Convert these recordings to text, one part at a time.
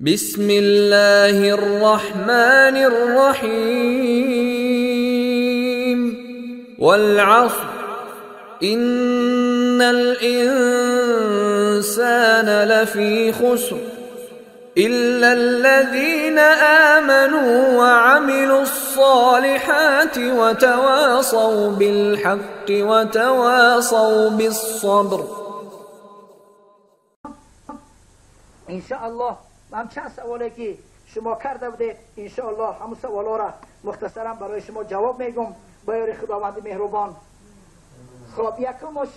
بسم الله الرحمن الرحيم والعصر إن الإنسان لفي خسر إلا الذين آمنوا وعملوا الصالحات وتواصوا بالحق وتواصوا بالصبر. إن شاء الله من چند سوالی که شما کرده بودید ان شاء الله همون سوالا را مختصرا برای شما جواب میگم با یاری خداوند مهربان. خب یکمش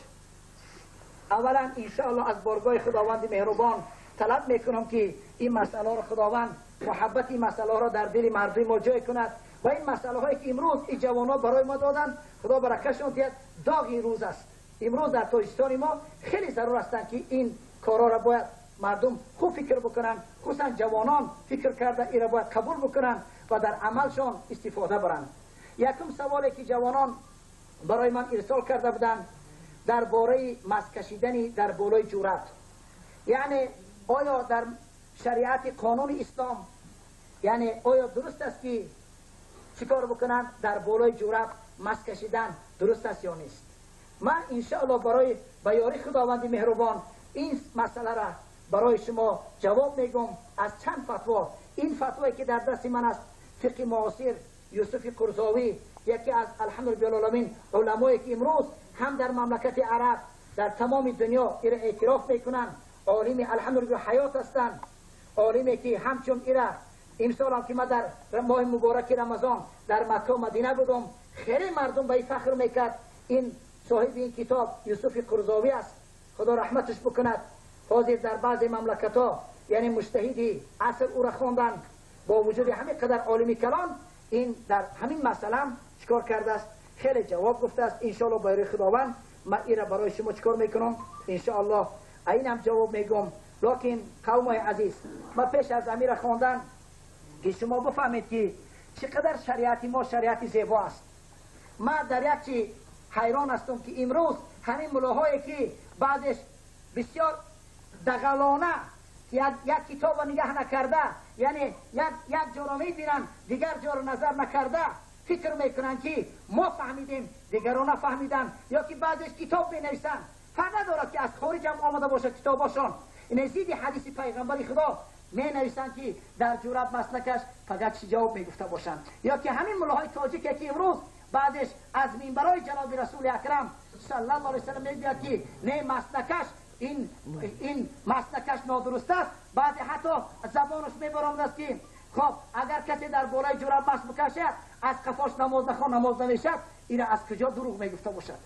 اولا ان شاء الله از بارگاه خداوند مهربان طلب میکنم که این مسئله را خداوند محبت این مسئله را در دل مردم ما جای کند و این مسئله هایی که امروز این جوان ها برای ما دادن خدا برکتشون دهد. داغ روز است امروز در تاجیکستان ما، خیلی ضرور هستند که این کارا را باید مردم خوب فکر بکنن، خصوصا جوانان فکر کرده این را باید قبول بکنن و در عملشان استفاده برند. یکم سوالی که جوانان برای من ارسال کرده بودند درباره مس کشیدن در بالای جورب، یعنی آیا در شریعت قانون اسلام یعنی آیا درست است که چیکار بکنن در بالای جورب مس کشیدن درست است یا نیست؟ من انشاءالله برای بیاری خداوند مهربان این مسئله را برای شما جواب میگم از چند فتوا. این فتوایی که در دست من است فقه معاصر یوسف قرضاوی، یکی از الحمدلله العالمین علمایی که امروز هم در مملکت عرب در تمام دنیا ایره اعتراف میکنن، عالم الحمدلله حیات هستند، عالمی که همچون ایره امسال هم که من در ماه مبارک رمضان در مکه و مدینه بودم خیلی مردم به این فخر میکرد. این صاحب این کتاب یوسف قرضاوی است، خدا رحمتش بکند. حاضر در بعض مملکت ها یعنی مجتهدی عصر او را خواندن، با وجود همین قدر عالمی کلان این در همین مسئله چیکار کرده است؟ خیلی جواب گفته است. انشاءالله با یاری خداوند من این را برای شما چیکار میکنم؟ انشاءالله این هم جواب میگم. لکن قوم عزیز، من پیش از امیر خواندن که شما بفهمید که چقدر شریعت ما شریعت زیبا است. من در یک چی حیران هستم که امروز همین ملاهایی که بعضش بسیار دغلانه یک کتاب نگاه نکرده، یعنی یک جا را میبینن دیگر جا را نظر نکرده فکر میکنن که ما فهمیدیم دیگران نفهمیدن، یا که بعضش کتاب مینویسن فرق ندارد که از خارج هم آمده باشه کتاباشان، این زید حدیث پیغمبر خدا می نویسن که در جورب مسلکش فقط چی جواب میگفته باشند، یا که همین ملاهای تاجیک که امروز بعدش از منبرای جناب رسول اکرم صلی الله علیه وسلم میگوید که نه مسلکش این مسلکش نادرست است، بعد حتی زبانش میبرامد است که خب اگر کسی در بالای جورب مس بکشد از قفاش نماز نخوان نماز نمیشد، این از کجا دروغ میگفته باشد؟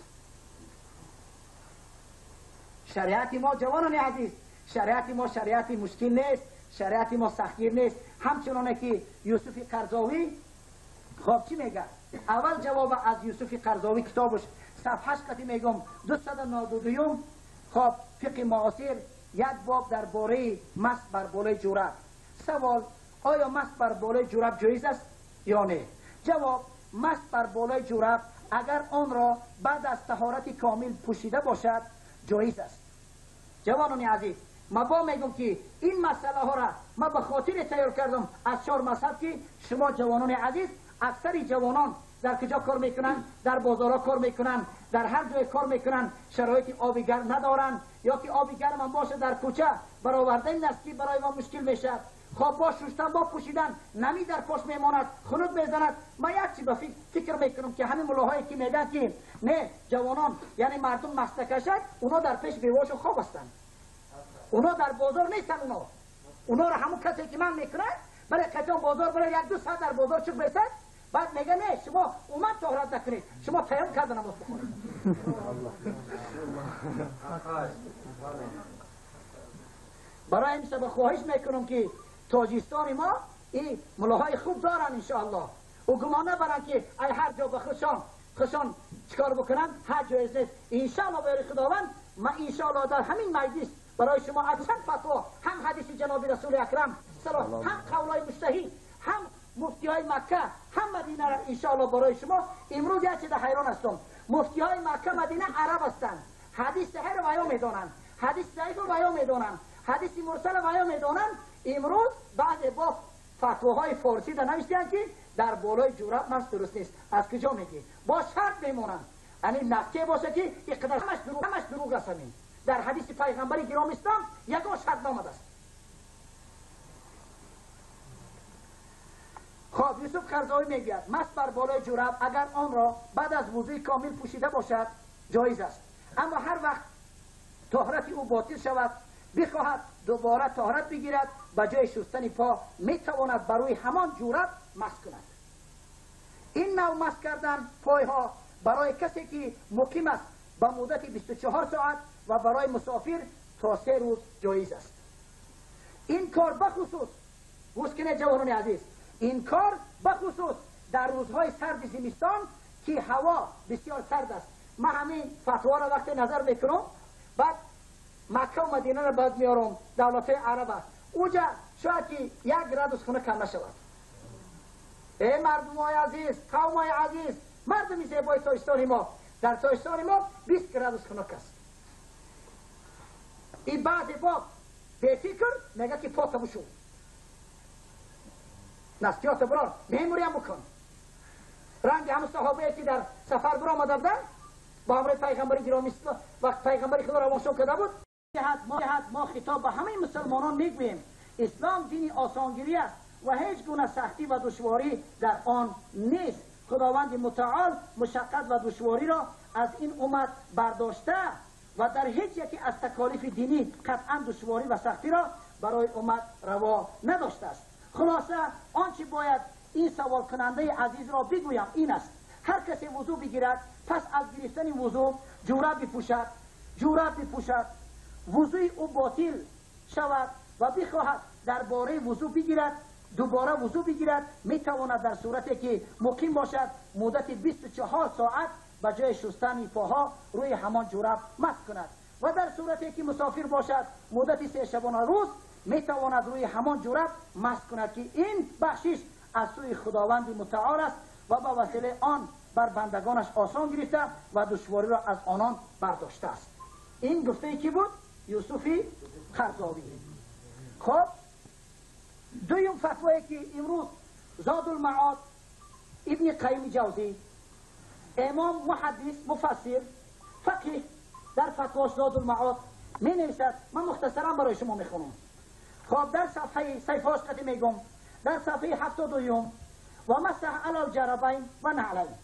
شریعت ما جوانان عزیز، شریعت ما شریعت مشکل نیست، شریعت ما سختگیر نیست. همچنانه که یوسف قرضاوی خب چی میگه؟ اول جواب از یوسف قرضاوی کتابش صفحهش قطعی میگم 292 خب فقه معاصر یک باب درباره مس بر بالای جورب. سوال: آیا مس بر بالای جورب جایز است یا نه؟ جواب: مس بر بالای جورب اگر آن را بعد از طهارت کامل پوشیده باشد جایز است. جوانان عزیز، ما با میگم که این مسئله ها را ما به خاطر تیار کردم از چهار مذهب که شما جوانان عزیز، اکثر جوانان در کجا کار میکنن؟ در بازارها کار میکنن، در هر جای کار میکنن، شرایط آب گرم ندارن، یا که آب گرم هم باشه در کوچه برآوردن است که برای ما مشکل میشه. خب با شستن با پوشیدن نمی در پاش میماند، خنک میزند. ما یک چی به فکر میکنم که همین ملاهایی که میگن که نه جوانان یعنی مردم مسلکشد، اونا در پیش بیواشون خواب هستند، اونا در بازار نیستن. اونا رو همون کسی که من میکنه برای قطعا بازار برای یک دو ساعت در بازار چک میسد، بعد میگه نه شما اومد طهارت نکنید، شما تیمم کرده نماز بخونید. برای این سبب خواهش میکنم که تاجیکستان ما این ملاهای خوب دارن انشاءالله، و گمان نبرن که ای هر جا به خشان چیکار بکنن هر جایز نیست. انشاءالله برای خداوند من انشاءالله در همین مجلس برای شما از چند فتوا، هم حدیث جناب رسول اکرم سلام، هم قولای مجتهد، هم مفتی های مکه، هم مدینه را انشاءالله برای شما. امروز یک چیز حیران هستم، مفتی های مکه مدینه عرب هستند، حدیث صحیح را بیان میدانند، حدیث ضعیف را بیان میدانند، حدیث مرسل را بیان میدانند. Имрӯз баъзе бо фатвоҳои форсӣ да навиштиянд, ки дар болои ҷураб мас дуруст нест. Аз куҷо мегӣ? Бо шарт мемонанд. Ани нафке боша ки иқдар ҳамаш дурӯғ аст. Ҳамин дар ҳадиси пайғамбари гироми ислом ягон шарт наомадааст. Хоб, Юсуф Қарзовӣ мегӯяд, мас бар болои ҷураб агар онро баъд аз вузӯи комил пӯшида бошад ҷоиз аст, аммо ҳар вақт тоҳрати ӯ ботил шавад, бихоҳад дубора тоҳрат бигирад, ба ҷои шустани по метавонад бар рӯи ҳамон ҷураб мас кунад. Ин нав мас кардан пойҳо барои касе ки муқим аст ба муддати 24 соат ва барои мусофир то 3 рӯз ҷоиз аст. Ин кор бахусус, гӯш кунед ҷавонони азиз, ин кор бахусус дар рӯзҳои сарди зимистон ки ҳаво бисёр сард аст. Ман ҳамин фатворо вақте назар мекунам, баъд Макка ва Мадинаро баъд меорам, давлатҳои араб аст, уҷа шояд ки 1 градус хунук кам нашавад. Эй мардумои азиз, қавмои азиз, мардуми зебои Тоҷикистони мо, дар Тоҷикистони мо 20 градус хунук аст. И баъзе боб бефикр мегӯяд ки пота бушу, наскиёта бирор, мемуриям букун. Ранги ҳамун саҳобае ки дар сафар биромада буданд бо ҳамроҳи пайғамбари гиромӣ, вақт пайғамбари худо равоншон карда буд. Мо хитоб ба ҳамаи мусулмонон мегӯем, ислом дини осонгирӣ аст ва ҳеҷ гуна сахтӣ ва душворӣ дар он нест. Худованди мутаол мушаққат ва душвориро аз ин уммат бардошта ва дар ҳеҷ яке аз таколифи динӣ қатъан душворӣ ва сахтиро барои уммат раво надоштааст. Хулоса, он чи бояд ин саволкунандаи азизро бигӯям ин аст: ҳар касе вузӯ бигирад, пас аз гирифтани вузӯ ҷураб бипӯшад, вузӯи ӯ ботил шавад ва бихоҳад дар бораи вузӯ бигирад, дубора вузӯ бигирад, метавонад дар сурате ки муқим бошад муддати 24 соат ба ҷои шустани поҳо рӯи ҳамон ҷураб мас кунад ва дар сурате ки мусофир бошад муддати 3 шабона рӯз метавонад рӯи ҳамон ҷураб мас кунад, ки ин бахшиш аз сӯи Худованди мутаол аст ва ба василаи он бар бандагонаш осон гирифта ва душвориро аз онон бардоштааст. Ин гуфтае ки буд? Юсуфи Қарзовӣ. Хоб, дуюм фатвое ки имрӯз Зодулмаод Ибни Қайими Ҷавзӣ, имом муҳаддис, муфассир, фақиҳ, дар фатвош Зодулмаод менависад. Ман мухтасаран барои шумо мехонам. Хоб, дар сафҳаи саҳифаҳош қати мегӯм, дар сафҳаи 72 ва масаҳ алал ҷарабайн ва наълайн.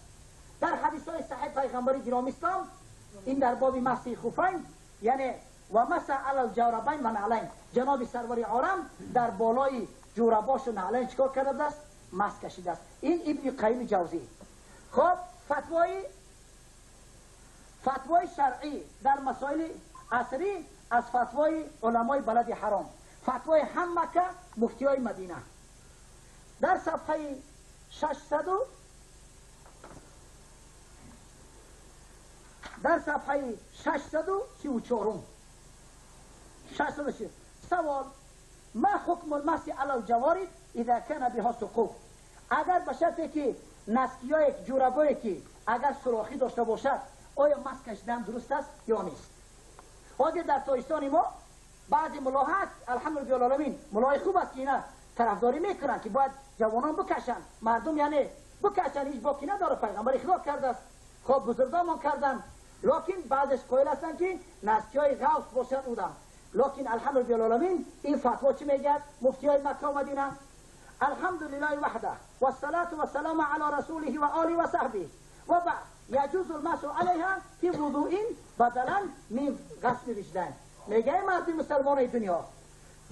Дар ҳадисҳои саҳиҳ пайғамбари гиромӣ ислом ин дар боби масҳи хуфайн, яъне ва масаҳ алал ҷарабайн ва наълайн, ҷаноби сарвари олам дар болои ҷурабошу наълайн чикор карда будааст? Мас кашидааст. Ин Ибни Қайими Ҷавзӣ. Хоб, фатвои шаръӣ дар масоили асрӣ аз фатвои уламои балади ҳаром, фатвои ҳам Макка, муфтиҳои Мадина, дар сафҳаи 600, дар сафҳаи 634. 630. Савол: ма ҳукму лмаси ала лҷавориб иза кана биҳо суқуб? Агар ба шарте ки наскиёе, ҷурабое ки агар сурохӣ дошта бошад, оё мас кашидан дуруст аст ё нест? Ҳозир дар Тоҷикистони мо баъзе муллоҳо ҳаст, алҳамдулиллоҳи оламин, муллоҳои хуб аст ки ина тарафдорӣ мекунанд ки бояд ҷавонон бикашанд, мардум яъне бикашанд, ҳеҷ боки надорад, пайғамбари худо кардааст, хоб бузургонмон карданд. Локин баъзеш қоил ҳастанд ки наскиҳои ғавс бошанд удам. Локин алҳамдулиллоҳи оламин ин фатво чӣ мегӯяд? Муфтиҳои Макка ва Мадина: алҳамдулиллоҳи ваҳда вассалату вассаламу ала расулиҳи ва олиҳи ва саҳбиҳи ва баъд, яҷузу лмасу алайҳа фи вудуин бадалан мин ғасли риҷлайн. Мегӯяд марди мусалмонои дунё,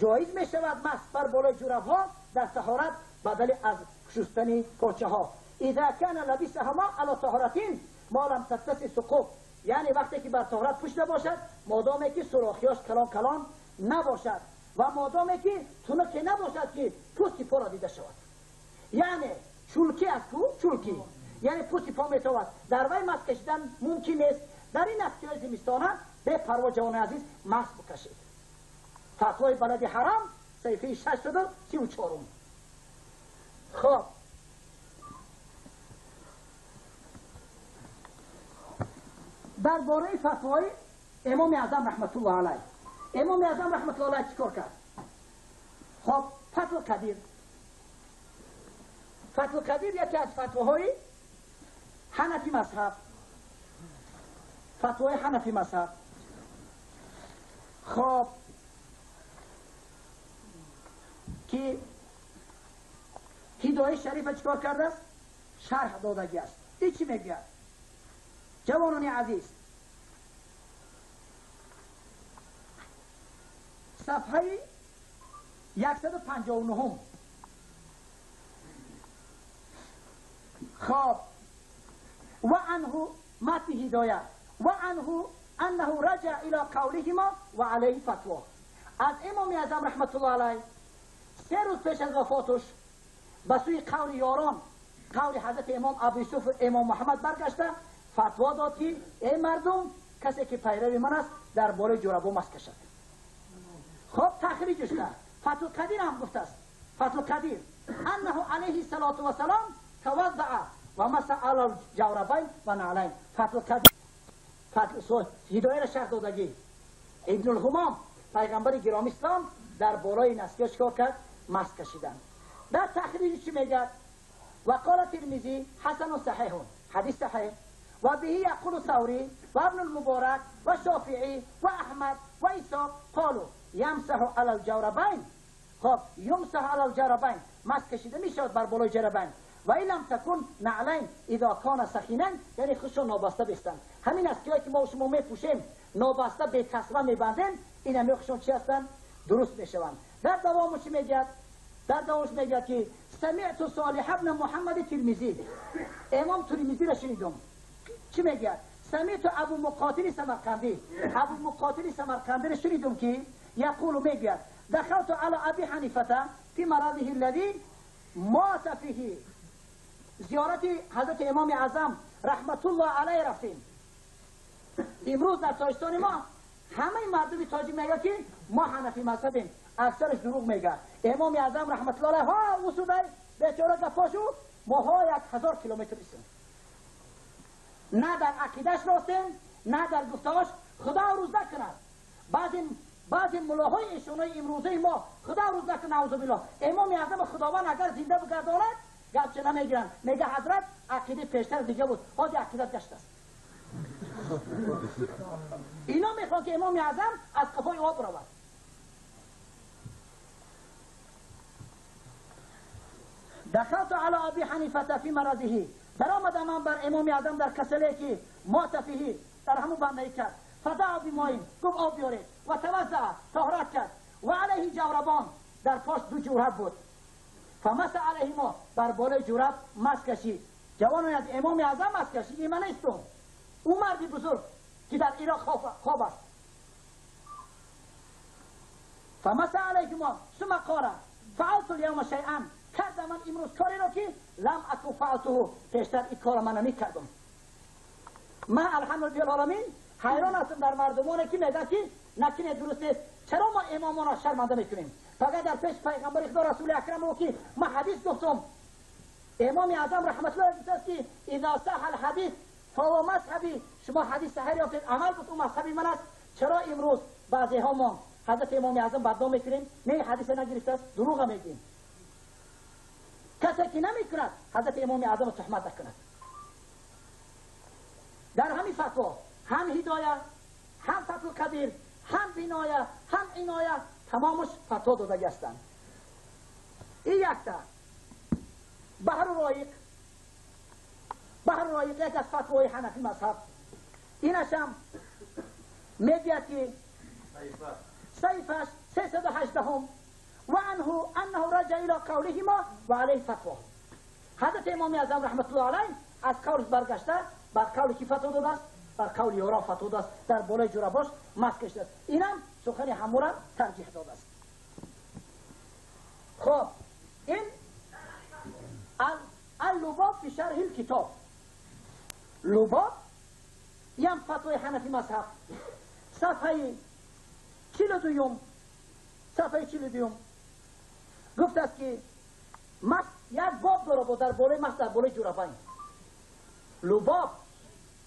ҷоиз мешавад мас бар болои ҷурабҳо дар таҳорат бадали аз шустани почаҳо, иза кана лабисаҳума ала таҳоратин ма лам таттаси суқуб, яъне вақте ки бар таҳорат пӯшида бошад, модоме ки сурохиёш калон калон набошад ва модоме ки тунуке набошад ки пӯсти поро дида шавад. Яъне чулки аст ку, чулки, яъне пӯсти по метавад, дар вай мас кашидан мумкин нест. Дар ин наскиҳои зимистона бепарво ҷавони азиз мас бикашед. Фатвои балади ҳарам, саҳифаи 634. Хоб, дар бораи фатвои Имоми Аъзам раҳматуллоҳ алайҳ. Имоми Аъзам раҳматуллоҳ алайҳ чӣ кор кард? خب فتح القدیر، فتح القدیر یکی از فتواهای حنفی مذهب، فتوای حنفی مذهب. خب که هدایه شریف چکار کرده است؟ شرح دادگی است. این چی میگه؟ جوانان عزیز، صفحه 159. خب و عنه متن هدایه و عنه انه رجع الى قولهما و علیه فتوا. از امام اعظم رحمت الله علیه 3 روز پیش از وفاتش به سوی قول یاران، قول حضرت امام ابو یوسف امام محمد برگشته فتوا داد که ای مردم، کسی که پیرو من است در بالای جرابو مس کشد. خب تخریجش کرد. فتح القدیر هم گفته است، فتح القدیر انه علیه الصلاة والسلام توضع و مسح علی الجوربین و نعلین. فتح القدیر هدایه را شرح دادگی. ابن الهمام پیغمبر گرامی اسلام در بالای نسکی‌ها چیکار کرد؟ مس کشیدن. در تخریج چی میگه؟ و قال ترمذی حسن صحیح، حدیث صحیح، و به یقول ثوری و ابن المبارک و شافعی و احمد و عیسی قالوا یمسح علی الجوربین. خب یمسح علی الجوربین، مس کشیده میشود بر بالای جربین. و این لم تکن نعلین اذا کان سخینا، یعنی خودشون نابسته بستند. همین است که ما شما میپوشیم نابسته به تسمه میبندیم، این هم خودشون چی هستند؟ درست میشوند. در دوامش چی میگه؟ در دوامش میگه که سمعت صالح ابن محمد ترمذی، امام ترمذی را شنیدم. چی میگه؟ سمعت ابو مقاتل سمرقندی، ابو مقاتل سمرقندی را شنیدم که یقول میگه دخلت علی ابی حنیفه فی مرضه الذی مات فیه. زیارت حضرت امام اعظم رحمت الله علیه رفتیم. امروز در تاجستان ما همه مردم تاجیک میگه که ما حنفی مذهبیم، اکثرش دروغ میگه. امام اعظم رحمت الله علیه ها اصوله بیچاره گپاشو ماها 1000 کیلومتر بیستیم، نه در عقیدهش راستیم نه در گفتهاش. خدا روز نکند بعضی ملاهای ایشونای امروزه ما، خدا روز نکند، نعوذ بالله. امام اعظم خداوند اگر زنده بگرداند گرچه نمیگیرن، میگه حضرت عقیده پیشتر دیگه بود، حاج عقیدت گشت است. اینا میخوان که امام اعظم از قفای آب رود. دخلت علی ابی حنیفه فی مرضه، درآمدم من بر امام اعظم در کسله که مات فیه، در همون بندگی کرد. فدعا بماء، گفت آب بیارید، و توضع، طهارت کرد. و علیه جوربان، در پاش 2 جورب بود. فمسح علیهما، بر بالای جورب مس کشید. جوانان از امام اعظم مس کشید، این من نیستم، او مردی بزرگ که در عراق خواب است. فمسح علیهما ثم قال فعلت اليوم شیئا، کردم من امروز کاری را که لم اکن فعلته، پیشتر این کار من نمیکردم. من الحمدلله العالمین حیران هستم در مردمانی که میگن که نکنه درست نیست. چرا ما امامان را شرمنده میکنیم؟ فقط در پیش پیغمبر خدا رسول اکرم او که من حدیث گفتم، امام اعظم رحمت الله علیه است که اذا صح الحدیث فهو مذهبی، شما حدیث صحیح یافتید عمل بود، او مذهبی من است. چرا امروز بعضی ها ما حضرت امام اعظم بدنام میکنیم؟ نه حدیث نگرفته است، دروغ میگیم. کسی که نمیکند حضرت امام اعظم تهمت نکند. در همین فتوا هم هدایه، هم فتح القدیر، هم بینایه، هم عنایه، تمامش فتوا دادگی هستند. این یکتا. بحر رایق، بحر رایق یک از فتوای حنفی مذهب. اینش هم میگوید که صحیفش 318 و عنه انه رجع الى قولهما و علیه فتوا. حضرت امام اعظم رحمت الله علیه از قولش برگشته، بر قول کی فتوا داده است؟ بر قول یارا فتوا داده است، در بالای جوراباش مس کشیده است. اینم سخن همورا ترجیح داده است. خب این اللباب فی شرح الکتاب، لباب یم فتوای حنفی مذهب، صفحه 42، صفحه 42 گفت است که مس یک باب داره با در بالای مس در بالای جورابین. لباب،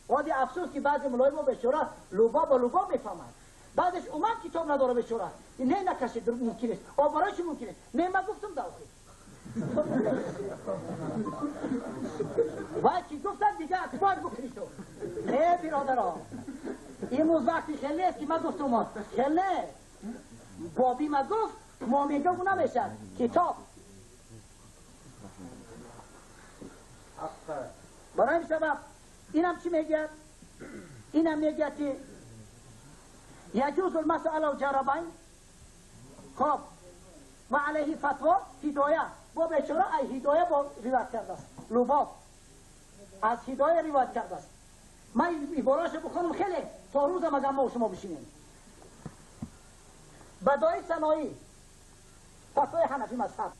وادی افسوس که بعضی ملای ما بیچاره لباب و لباب میفهمند. بعدش اومد کتاب نداره بیچاره. نه نکشید ممکن است. آ برای چی ممکن است؟ نه من گفتم دا آخه. وای چی گفتم دیگه اکبر بکنی تو. نه برادرها. امروز وقتی خیلی است که من گفتم خیلی بابی ما گفت ما میگم نمیشه کتاب. برای این سبب اینم چی میگه؟ اینم میگه که یجوز المسح علی الجربین. خب و علیه فتوا هدایه با بیچاره ای هدایه با روایت کرده است. لباب از هدایه روایت کرده است. من عباراشو بخونم خیلی تا روزم اگر ما و شما بشینیم. بدای صناعی فتوای حنفی مذهب.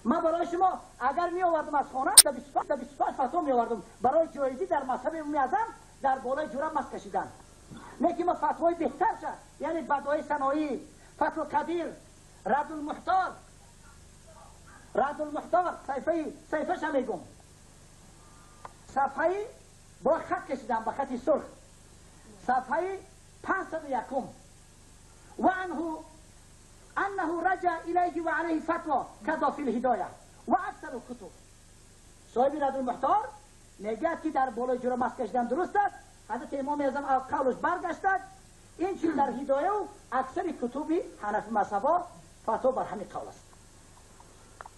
من برای شما اگر می آوردم از خانه تا 25 فتوا می آوردم برای جایزی در مذهب امام اعظم در بالای جورب مس کشیدن. نه که ما فتوای بهتر شد، یعنی بدای صناعی، فتوا کبیر، رد المحتار، رد المحتار صفحه شم میگم، صفحه با خط کشیدم با خط سرخ، صفحه 501. و عنه انه رجع الیه و علیه فتوا کذا فی الهدایه و اکثر الکتب. صاحب رد المحتار میگه که در بالای جورب مس کشیدن درست است. حضرت امام اعظم از قولش برگشته. این چیز در هدایه و اکثر کتب حنفی مذهبا فتوا بر همین قول است.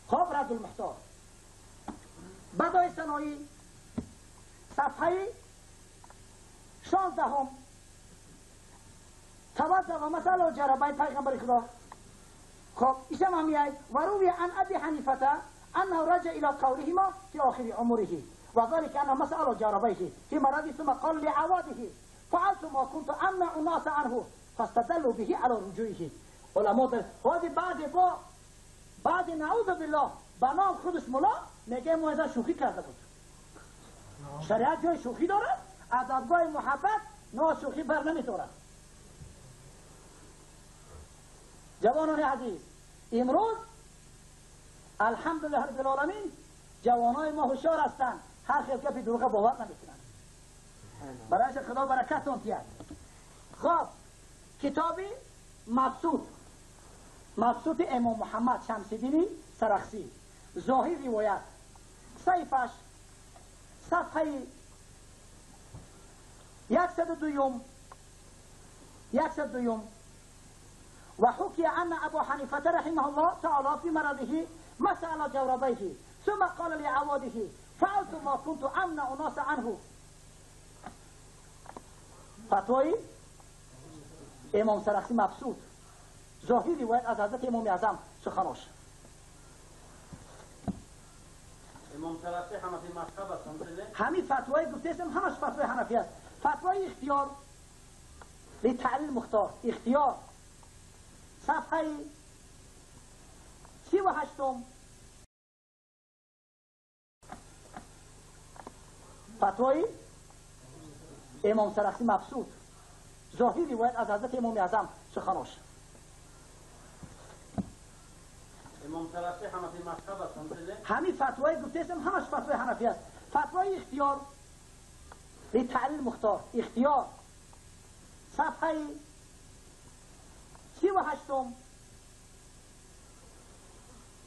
خب رد المحتار بدای صناعی صفحه 16 توضع و مسئله جربای پیغمبر خدا. خب ایشم هم میاد و روی عن ابی حنیفه انه رجع الى قولهما في آخر عمره و ذلك انه مسأله جربيه في مرضه ثم قال لعواده فعلت ما كنت امنع الناس عنه فاستدلوا به على رجوعه. علما در هذه بعد با بعد نعوذ بالله بنام خودش ملا میگه ما شوخی کرده بود. شریعت جای شوخی دارد، از ادبای محبت نه شوخی بر نمیدارد. جوانان عزیز، امروز الحمدلله رب العالمین جوانای ما هوشیار هستند، هر خیلی گپی دروغ باور نمیکنند. برایش خدا برکتون بیاد. خب کتابی مبسوط، مبسوط امام محمد شمس‌الدین سرخسی، ظاهر روایت، صحیفش صفحه 102 102. و حكي أن أبو حنيفة رحمه الله تعالى في مرضه مسأل جوربيه ثم قال لعواده فعلت ما كنت أمنع الناس عنه. فتوای امام سرخسی مبسوط، ظاهر روایت از حضرت امام اعظم سخناش. امام سرخسی حنفی مذهب است. همین فتوای گفتم همش فتوای حنفی است. فتوای اختیار لتعلیل مختار، اختیار صفحه 38 فتوای امام سرخسی مبسوط، ظاهر روایت از حضرت امام اعظم سخناش. امام سرخسی حنفی مذهب است. همین فتوای گفتم همش فتوای حنفی است. فتوای اختیار لتعلیل مختار، اختیار صفحه 38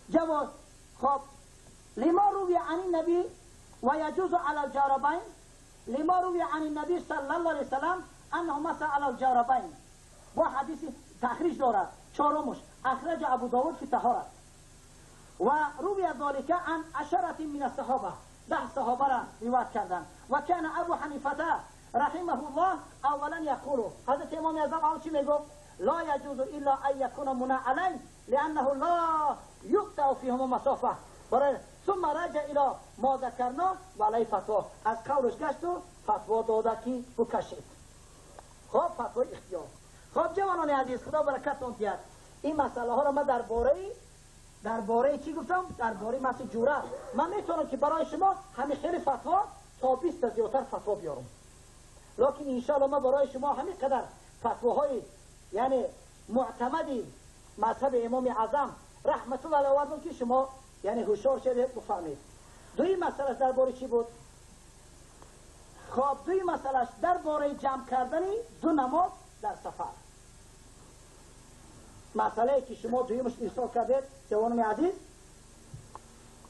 جواب. خب لما روی عن النبی و یجوز علی الجاربین، لما روی عن النبی صلی الله علیه وسلم انه مسح علی الجاربین. و حدیث تخریج دارد چهارمش اخرج ابو داود فی طهارت و روی ذلك عن عشرة من الصحابه، 10 صحابه را روایت کردند. و کان ابو حنیفه رحمه الله اولا یقول، حضرت امام اعظم اول چی میگفت؟ لا يجوز الا ان يكون منعلين لانه لا يقطع فيهما مسافه. ثم رجع الى ما ذكرنا وعليه فتوا. از قولش گشت و فتوا داده که بکشید. خب فتوای اختیار. خب جوانان عزیز، خدا برکتتون بیاد. این مسئله ها را من درباره چی گفتم؟ درباره مسئله جوره. من میتونم که برای شما همین خیلی فتوا تا 20 تا زیادتر فتوا بیارم، لکن انشاءالله من برای شما همین قدر فتواهای یعنی معتمدی مذهب امام اعظم رحمت الله علیه آوردم که شما یعنی هوشیار شده بفهمید. دوی مسئله درباره چی بود؟ خب دوی مسئله درباره جمع کردن دو نماز در سفر. مسئله که شما دویمش ارسال کردید جوانم عزیز،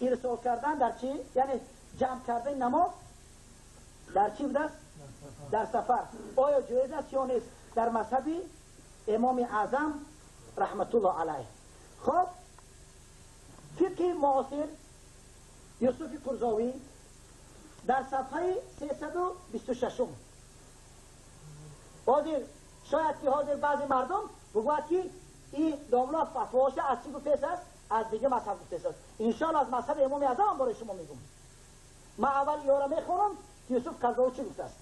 ارسال کردن در چی؟ یعنی جمع کردن نماز در چی بوده است؟ در سفر. آیا جایز است یا نیست؟ در مذهب امام اعظم رحمت الله علیه. خب فقه معاصر یوسف قرضاوی در صفحه 326 حاضر، شاید که حاضر بعضی مردم بگوید که این داملا فتواش از چی گفته است؟ از دیگه مذهب گفته است. انشاءالله از مذهب امام اعظم برای شما میگم. من اول یارا میخونم که یوسف قرضاوی چی گفته است.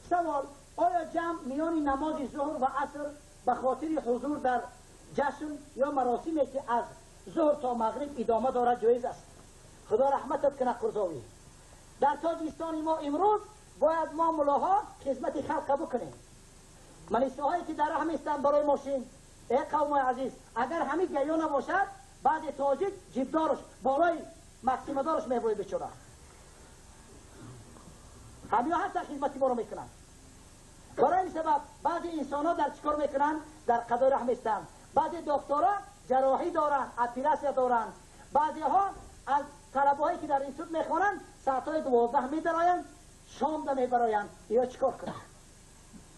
سوال: آیا جمع میان نماز ظهر و عصر به خاطر حضور در جشن یا مراسمی که از ظهر تا مغرب ادامه دارد جایز است؟ خدا رحمتت کنه قرضاوی. در تاجیکستان ما امروز باید ما ملاها خدمت خلق بکنیم. ملیساهایی که در راه میستند برای ماشین، ای قوم عزیز، اگر همین گیا نباشد بعد تاجیک جیبدارش بالای مکسیمدارش میباید بیچاره. همین هستن خدمتی ما رو میکنن. برای این سبب بعضی انسان ها در چیکار میکنن؟ در قضای راه میستند. بعضی دکترها جراحی دارن، اپیلاسیا دارن. بعضی ها از طلبهایی که در این سود میخوانند ساعتهای 12 میدرایند، شام ده میبرایند. یا چیکار کنن؟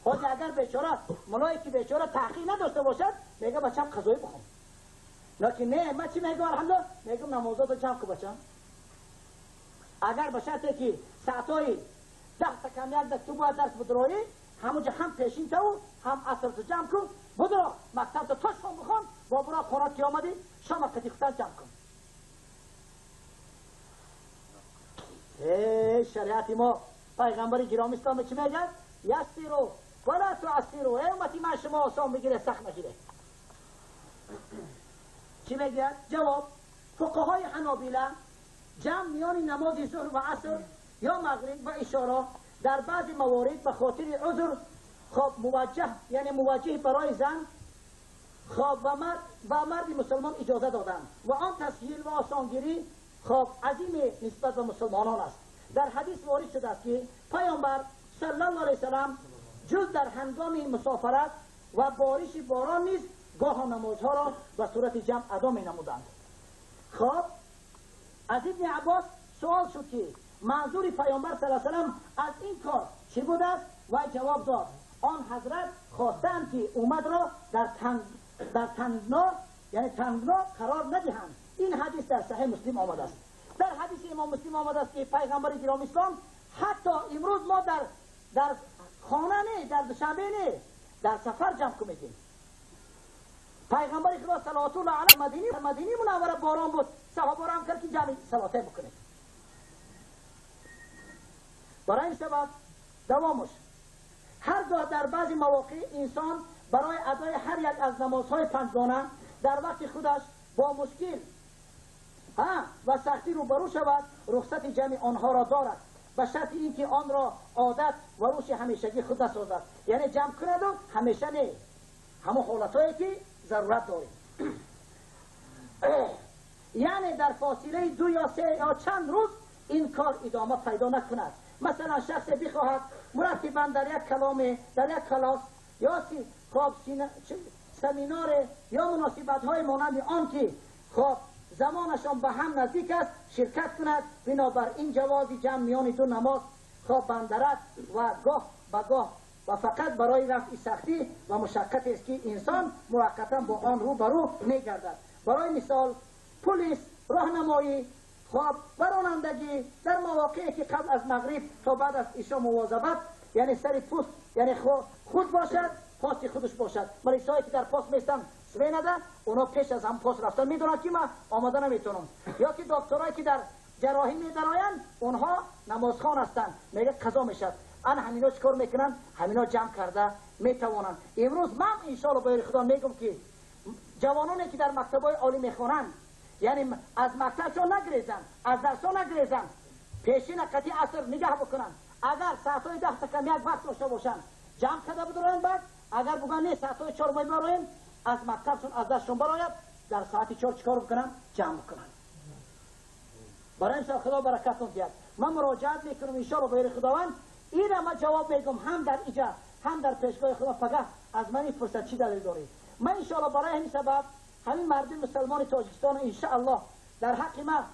حاجی اگر بیچاره ملایی که بیچاره تحقیق نداشته باشد میگه بچم قضایی بخون. لکن نه، من چی میگم؟ الحمدلله میگم نمازات جمع کن بچم. اگر به شرطی که ساعتهای 10 تا کم یک ده تو باید درس بدرایی، همونجا هم پیشین تو هم عصر تو جمع کن، بدرا مکتب تو تا شام بخون، با برا خورات که آمدی شام قطی خودت جمع کن. ای شریعت ما پیغمبر گرامی اسلام چی میگه؟ یسیرو ولا تعسیرو. ای امتی من شما آسان بگیره سخت نگیره. چی میگه؟ جواب: فقهای حنابله جمع میان نماز ظهر و عصر یا مغرب و اشاره در بعضی موارد به خاطر عذر خب موجه، یعنی موجه برای زن خب و مرد مسلمان اجازه دادند و آن تسهیل و آسانگیری خب عظیم نسبت به مسلمانان است. در حدیث وارد شده است که پیامبر صلی الله علیه وسلم جز در هنگام مسافرت و بارش باران نیز گاه نمازها را به صورت جمع ادا می نمودند. خب از ابن عباس سوال شد که منظور پیامبر صلی الله علیه وسلم از این کار چی بوده است؟ و جواب داد: آن حضرت خواستند که امت را در تنگنا، یعنی تنگنا قرار ندهند. این حدیث در صحیح مسلم آمده است. در حدیث امام مسلم آمده است که پیغمبر گرامی اسلام حتی امروز ما در خانه نه، در دوشنبه نه، در سفر جمع کنیم. پیغمبر خدا صلوات الله علیه مدینه منوره باران بود، صحابه را هم کرد که جمع صلات بکنید. برای این سبب دوامش هرگاه در بعضی مواقع انسان برای ادای هر یک از نمازهای پنجگانه در وقت خودش با مشکل و سختی روبرو شود، رخصت جمع آنها را دارد به شرط اینکه آن را عادت و روش همیشگی خود نسازد. یعنی جمع کند و همیشه نه، همون حالتهایی که ضرورت داریم. یعنی در فاصله 2 یا 3 یا چند روز این کار ادامه پیدا نکند. مثلا شخص بخواهد مرتبا در یک کلام، در یک کلاس یا خب سمینار یا مناسبت های مانند آن که خب زمانشان به هم نزدیک است شرکت کند، بنابر این جواز جمع میان دو نماز خب بندرد و گاه به گاه و فقط برای رفع سختی و مشقت است که انسان موقتا با آن رو برو میگردد. برای مثال پلیس، راهنمایی، خب و رانندگی در مواقعی که قبل از مغرب تا بعد از عشا مواظبت، یعنی سر پوست، یعنی خود باشد، پاس خودش باشد. مریضایی که در پاس میستن سوینده، اونا پیش از هم پاس رفتن میدونن که من آماده نمیتونم. یا که دکترایی که در جراحی میدراین، اونها نمازخوان هستند، میگه قضا میشد. ان همینا چیکار میکنن؟ همینا جمع کرده میتوانن. امروز من انشالله با خدا میگم که جوانانی که در مکتبای عالی میخوانند، یعنی از مکتبشون نگریزن، از درسا نگریزن، پیشین قطعی عصر نگه بکنن. اگر ساعتهای 10 تا کم یک وقت داشته باشن جمع کرده بدارن. بعد اگر بگن نه ساعتهای 4 باید برایم، از مکتبشون از دستشون براید، در ساعت 4 چیکار بکنن؟ جمع بکنن. برای این خدا برکتون دیاد. من مراجعت میکنم انشالله به خداوند. این من جواب میگم هم در اینجا هم در پیشگاه خدا. فقط از من این فرصت چی دلیل داری؟ من انشاءالله برای همین سبب همین مردم مسلمان تاجیکستان انشاءالله در حق ما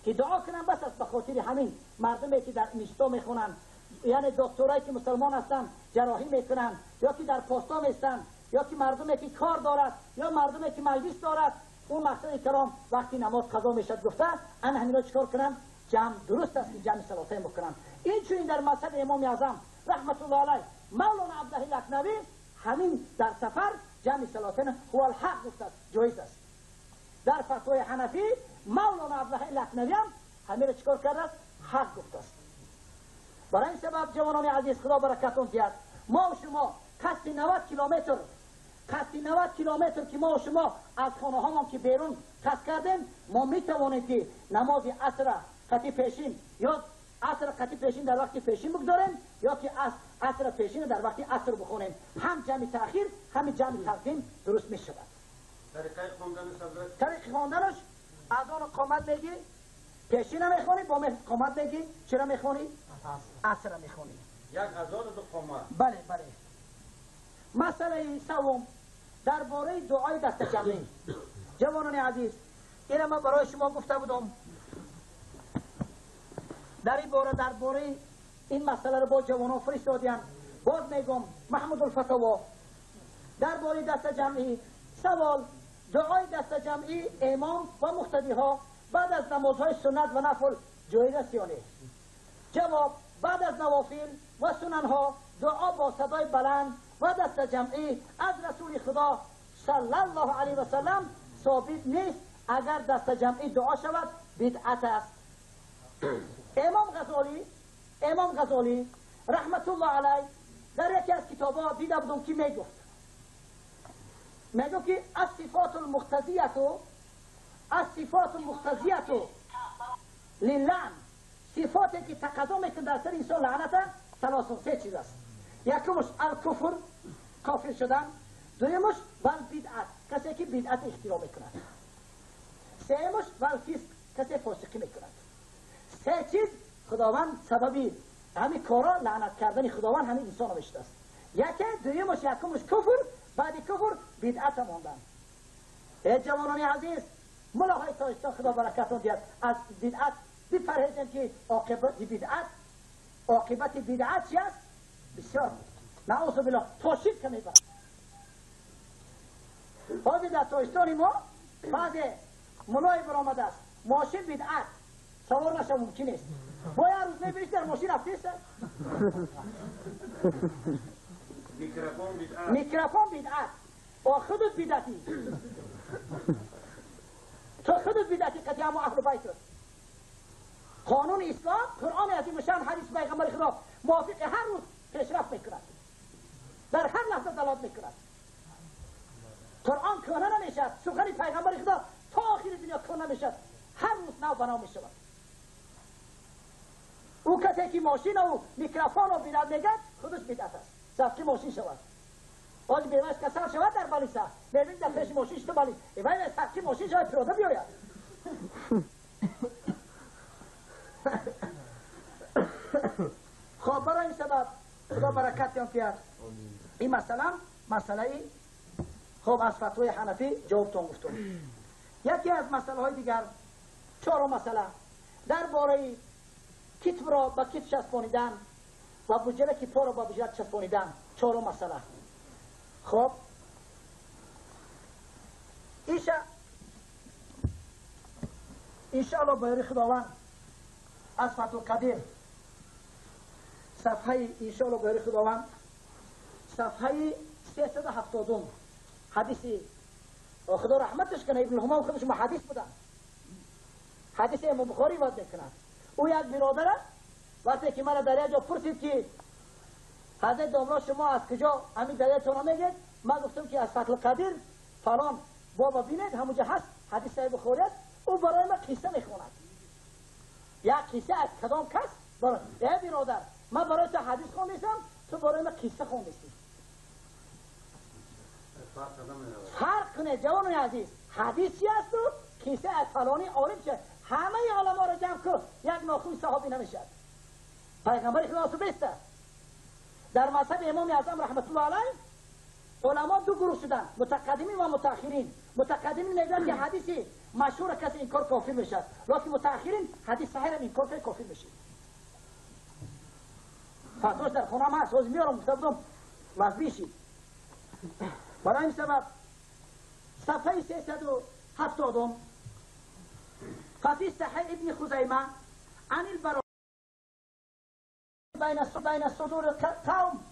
که دعا کنن بس است، به خاطر همین مردمی که در میستا میخونن، یعنی دکترایی که مسلمان هستن جراحی میکنن، یا که در پاستا میستن، یا که مردمی که کار دارد، یا مردمی که مجلس دارد، اون مقصد کرام وقتی نماز قضا میشد گفته ان همینا چیکار کنن؟ جمع درست است که جمع صلاتین بکنن. این چون در مذهب امام اعظم رحمت الله علیه مولانا عبدالله لکنوی همین در سفر جمع صلاتین هو الحق گفته است، جایز است. در فتوای حنفی مولانا عبدالله لکنوی هم همین را چیکار کرده است؟ حق گفته است. برای این سبب جوانان عزیز خدا برکتون دیاد، ما و شما قصد 90 کیلومتر، قصد 90 کیلومتر که ما و شما از خانه هامان که بیرون قصد کردیم، ما می توانیم که نماز عصر قطعی پیشین یا عصر قطعی پیشین در وقت پیشین بگذاریم، یا که عصر پیشین در وقت عصر بخونیم. هم جمع تأخیر هم جمع تقدیم درست می شود. طریق خواندنش اذان و قامت میگی، پیشین میخوانی، با قامت میگی، چرا میخوانی؟ عصر میخوانی. یک اذان و دو قامت. بله بله. مسئله سوم درباره دعای دست جمعی. جوانان عزیز، اینم من برای شما گفته بودم در این باره، درباره این مسئله رو با جوانان فرستادیم. باز میگم محمود الفتاوا درباره دست جمعی. سوال: دعای دست جمعی امام و مقتدی ها بعد از نمازهای سنت و نفل جایز است یا نه؟ جواب: بعد از نوافل و سننها دعا با صدای بلند و دست جمعی از رسول خدا صلی الله علیه و سلم ثابت نیست. اگر دست جمعی دعا شود بدعت است. امام غزالی رحمت الله علیه در یکی از کتاب‌ها دیده بودم که میگفت که الصفات المقتضیه للعن، صفاتی که تقاضا میکنه در سر انسان لعنت، ثلاث سه چیز است. یکمش الکفر، کافر شدن. دومش والبدعت، کسی که بدعت اختراع میکند. سومش والفسق، کسی فاسقی میکند. سه چیز خداوند سببی همین کارا لعنت کردن خداوند همین انسان میشته است. یکی دومش یکمش کفر، بعد کفر بدعت ماندن. ای جوانان عزیز، ملاهای تاجستان خدا برکتون دیاد، از بدعت بپرهیزیم که عاقبت بدعت چی است؟ بسیار نعوذ بالله تا شرک میبرد. حاضر در تاجستان ما بعض ملای برآمده است ماشین بدعت سوار نشه ممکن نیست. با یه روز میبینیش در ماشین رفته است. میکروفون بدعت، با خودت بدعتی، تو خودت بدعتی قطعی اما اهل بیت است. قانون اسلام، قرآن عظیم شان، حدیث پیغمبر خدا موافق هر روز پیشرفت میکند، در هر لحظه دلالت میکند. قرآن کهنه نمیشد، سخن پیغمبر خدا تا آخر دنیا کهنه نمیشد، هر روز نو بنا میشود. او کسی که ماشین و میکروفون و بدعت میگد خودش بدعت است. صفقی ماشین شود، آج بیوش کسر شود در بالیسا میبینید در پیش ماشین شد بالیس ای صفقی ماشین شود پیاده بیاید. خب برای این سبب خدا برکت یان کرد. این مثلا مسئله خب از فتوای حنفی جوابتون گفتم. یکی از مسئله های دیگر، چهارم مسئله درباره کتف را به کتف چسبانیدن و بجره که پا را به بجره چسبانیدن. چهارم مسئله. خب انشاءالله با یاری خداوند از فتح القدیر صفحه، انشاءالله با یاری خداوند صفحه 370 حدیثی، خدا رحمتش کنه ابن الهمام خودش محدث بودن، حدیث امام بخاری روایت میکنن. او یک برادر وقتی که من در یک جا پرسید که حضرت داملا شما از کجا همین دلیلتون میگید، من گفتم که از فتح القدیر فلان بابا بینید همونجا هست حدیث صحیح بخاری است. او برای من قصه میخواند، یک قصه از کدام کس برای ای برادر من برای تو حدیث خوندیستم، تو برای من قصه خوندیستی. فرق کنه جوانان عزیز، حدیث چی است و قصه از فلانی عالم چه؟ همه علما را جمع کن یک ناخن صحابی نمیشد. پیغمبر خدا بیسته. در مذهب امام اعظم رحمت الله علیه علما دو گروه شدن، متقدمین و متأخرین. متقدمین میگن که حدیث مشهور کسی این کار کافر میشه، لکن متأخرین حدیث صحیح هم این کار کافر میشه. فتواش در خونه هست، باز میارم گفته بودم وضعی شید. برای این سبب صفحه 370 ففي صحيح ابن خزيمة عن البراء بين صدور القوم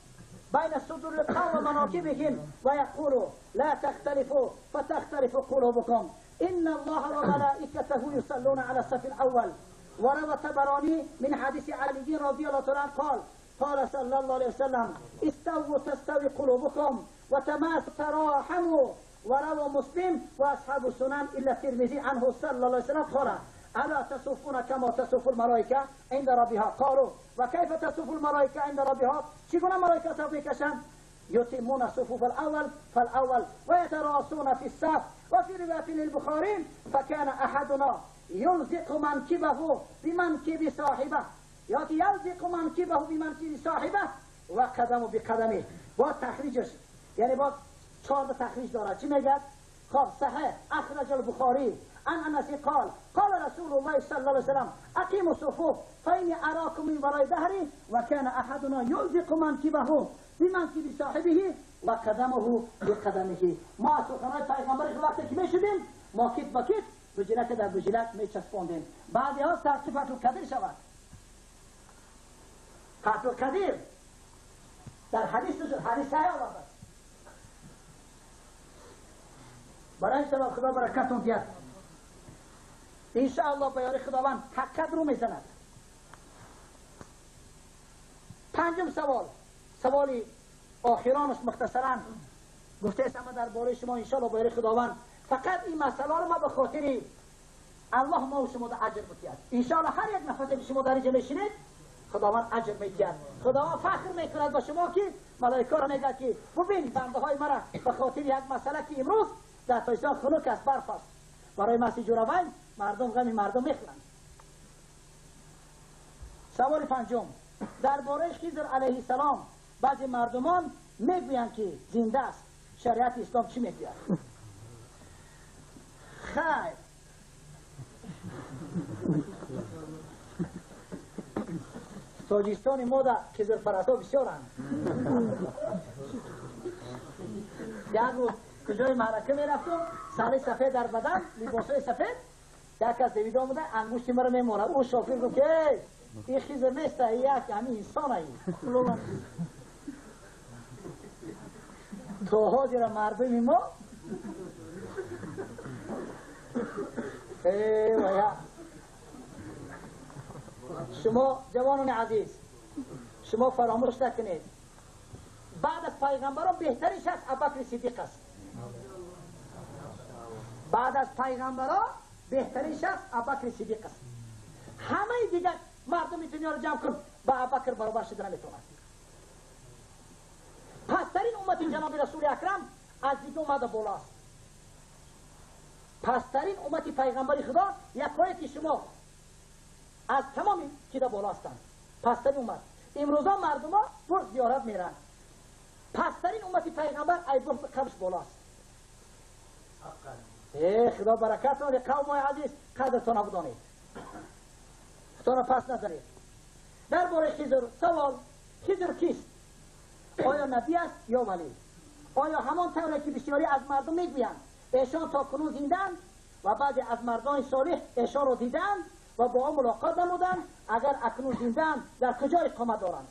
بين صدور القوم ومناكبهم ويقول لا تختلفوا فتختلف قلوبكم إن الله وملائكته يصلون على الصف الأول. وروى الطبراني من حديث علي رضي الله عنه قال قال صلى الله عليه وسلم استووا تستوي قلوبكم وتماسوا تراحموا. وروى مسلم واصحاب السنن الا الترمذي عنه صلى الله عليه وسلم قال الا تصفون كما تصف الملائكه عند ربها؟ قالوا وكيف تصف الملائكه عند ربها؟ چگونه ملائکه صف میکشند؟ يتمون الصفوف الاول فالاول ويتراصون في الصف. وفي روايه للبخاري فكان احدنا يلزق منكبه بمنكب صاحبه، يلزق منكبه بمنكب صاحبه وقدمه بقدمه. با تخریجش، یعنی با چهار تخریج دارد. چی میگه؟ خب صحیح اخرج البخاری عن انس قال قال رسول الله صلى الله عليه وسلم اقیموا الصفوف فاني اراكم من وراء ظهري وكان احدنا يلزق منكبه بمنكب صاحبه وقدمه بقدمه. ما سخنان پیغمبر وقتی که میشدیم ما کت با کت بجلک در بجلک میچسباندیم. بعضی ها سرچه فتح القدیر شود. فتح القدیر در حدیث حدیث صحیح آورده. برای این سبب خدا برکتون بیاد. انشاءالله به یاری خداوند حقیقت رو میزند. پنجم سوال، سوالی آخرانش مختصرا گفته است اما درباره شما انشاءالله به یاری خداوند فقط این مسئله رو ما به خاطر الله ما و شما در اجر بتید. انشاءالله هر یک نفر که شما در اینجا میشینید خداوند اجر میدهد. خداوند فخر میکند با شما که ملائکه را میگه که ببین بنده های مرا به خاطر یک مسئله که امروز در تاجیکستان خنک است، برف است، برای مسیح جورابین مردم غمی مردم میخورند. سوال پنجم درباره خضر علیه السلام بعضی مردمان میگویند که زنده است، شریعت اسلام چی میگوید؟ خیر، تاجیکستان ما در خضر پرستا بسیارند. یک روز کجای معرکه میرفتم، سر سفید در بدن، لباسای سفید، یک از دویده آمده انگشت مرا میماند. او شافیر گفت که این خضر نیست، یک همین انسان ای. تا حاضر مردم ما شما جوانان عزیز، شما فراموش نکنید بعد از پیغمبران بهترین شخص ابوبکر صدیق است. بعد از پیغمبران بهترین شخص ابوبکر صدیق است. همه دیگر مردم دنیا رو جمع کن با ابوبکر برابر شده نمیتواند. پسترین امت جناب رسول اکرم از دیگه اومده بالاست. پسترین امت پیغمبر خدا یکایی که شما از تمام کیده بالا هستند. پسترین امت. امروزا مردم ها پر زیارت میرن. پسترین امت پیغمبر ای قبش بالاست. ای خدا برکت بده قوم های عزیز، قدرتان بدانید، خدا را پس نزنید. درباره خضر سوال، خضر کیست؟ آیا نبی است یا ولی؟ آیا همان طوری که بسیاری از مردم میگویند ایشان تا کنون زیندند و بعضی از مردان صالح ایشان را دیدند و با آن ملاقات نمودند؟ اگر اکنون زیندند در کجا اقامت دارند؟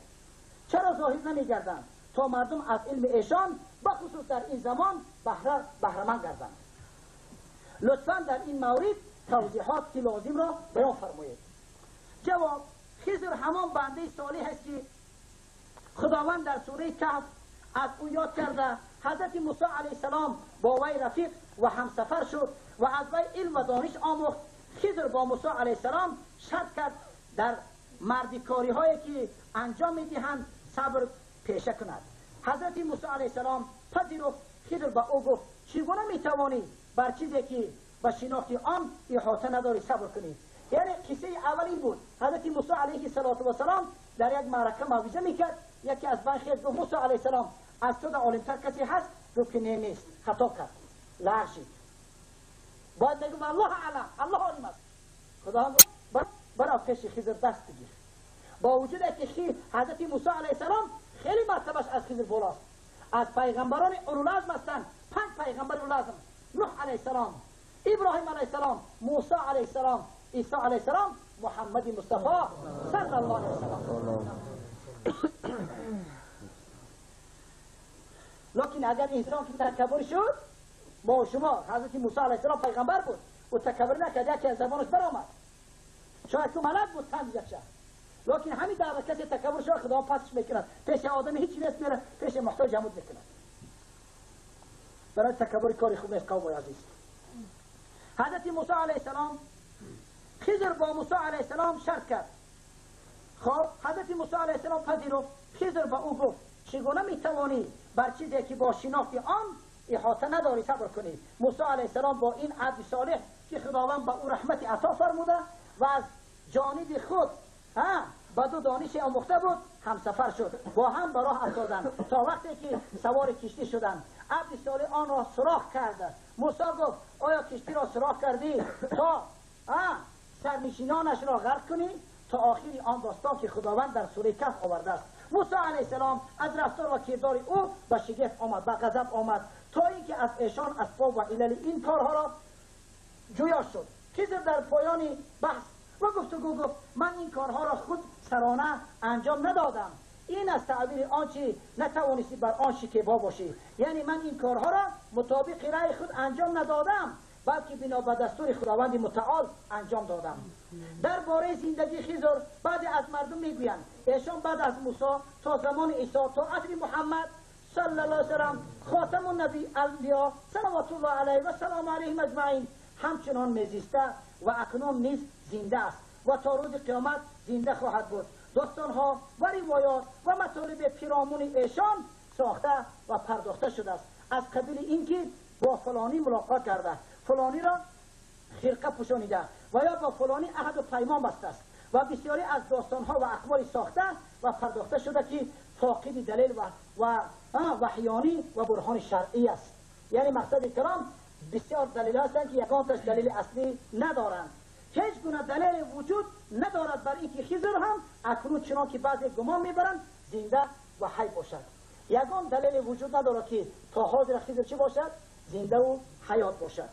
چرا ظاهر نمیگردند تا مردم از علم ایشان بخصوص در این زمان بهره‌مند گردند؟ لطفاً در این مورد توضیحات که لازم را بیان فرمایید. جواب: خضر همان بنده صالح است که خداوند در سوره کهف از او یاد کرده. حضرت موسی علیه السلام با وی رفیق و همسفر شد و از وی علم و دانش آموخت. خضر با موسی علیه السلام شرط کرد در مردیکاری هایی که انجام میدهند صبر پیشه کند. حضرت موسی علیه السلام پذیرفت. خضر با او گفت چگونه میتوانی بر چیزی که به شناخت آن احاطه نداری صبر کنی؟ یعنی قصه اول این بود. حضرت موسی علیه السلام در یک معرکه موعظه میکرد. یکی از بن خیز گفت موسی علیه السلام از تو عالمتر کسی هست؟ گفت که نه نیست، خطا کرد، لغزید. باید بگم الله اعلم، الله عالم است. خدا برای پیش خضر دست بگیر. با وجود که حضرت موسی علیه السلام خیلی مرتبهش از خضر بالاست، از پیغمبران اولوالعزم هستند، 5 پیغمبر اولوالعزم: نوح علیه السلام، ابراهیم علیه السلام، موسی علیه السلام، عیسی علیه السلام، محمد مصطفی صلی الله علیه وسلم. لکن اگر انسان که تکبر شد، با شما حضرت موسی علیه السلام پیغمبر بود و تکبر نکرد، یکی از زبانش برآمد، شاید تو ملک بود تن یک شد، لکن همین دعوه کسی تکبر شد خدا پسش میکند، پیش آدمی هیچی نیست میره، پیش محتاج همود میکند. برای تکبر کاری خوب نیست قوم عزیز. حضرت موسی علیه السلام، خضر با موسی علیه السلام شرط کرد. خب حضرت موسی علیه السلام پذیرفت. خضر با او گفت چگونه میتوانی بر چیزی که با شناخت آن احاطه نداری صبر کنی؟ موسی علیه السلام با این عبد صالح که خداوند با او رحمت عطا فرموده و از جانب خود با دو دانش آموخته بود همسفر شد، با هم به راه افتادند تا وقتی که سوار کشتی شدند. عبد صالح آن را سوراخ کرد. موسی گفت آیا کشتی را سوراخ کردی تا سرنشینانش را غرق کنی؟ تا آخری آن داستان که خداوند در سوره کهف آورده است. موسی علیه السلام از رفتار و کردار او به شگفت آمد، به غضب آمد، تا اینکه از ایشان اسباب و علل این کارها را جویا شد. خضر در پایان بحث و گفتگو گفت من این کارها را خود سرانه انجام ندادم، این از تعبیر آنچه نتوانستی بر آن شکیبا باشی، یعنی من این کارها را مطابق رأی خود انجام ندادم، بلکه بنا به دستور خداوند متعال انجام دادم. درباره زندگی خضر بعضی از مردم میگویند ایشان بعد از موسی تا زمان عیسی تا عصر محمد صلی الله علیه و سلم خاتم النبی انبیا صلوات الله علیه و سلام علیهم اجمعین همچنان میزیسته و اکنون نیز زنده است و تا روز قیامت زنده خواهد بود. داستانها و روایات و مطالب پیرامون ایشان ساخته و پرداخته شده است، از قبیل اینکه با فلانی ملاقات کرده، فلانی را خرقه پوشانیده و یا با فلانی عهد و پیمان بسته است و بسیاری از داستانها و اخبار ساخته و پرداخته شده که فاقد دلیل و وحیانی و برهان شرعی است. یعنی مقصد کلام بسیار دلیل هستند که یکانتش دلیل اصلی ندارند. هیچ گونه دلیل وجود ندارد بر اینکه خضر هم اکنون چنان که بعضی گمان میبرند زنده و حی باشد. یگان دلیل وجود ندارد که تا حاضر خضر چی باشد؟ زنده و حیات باشد،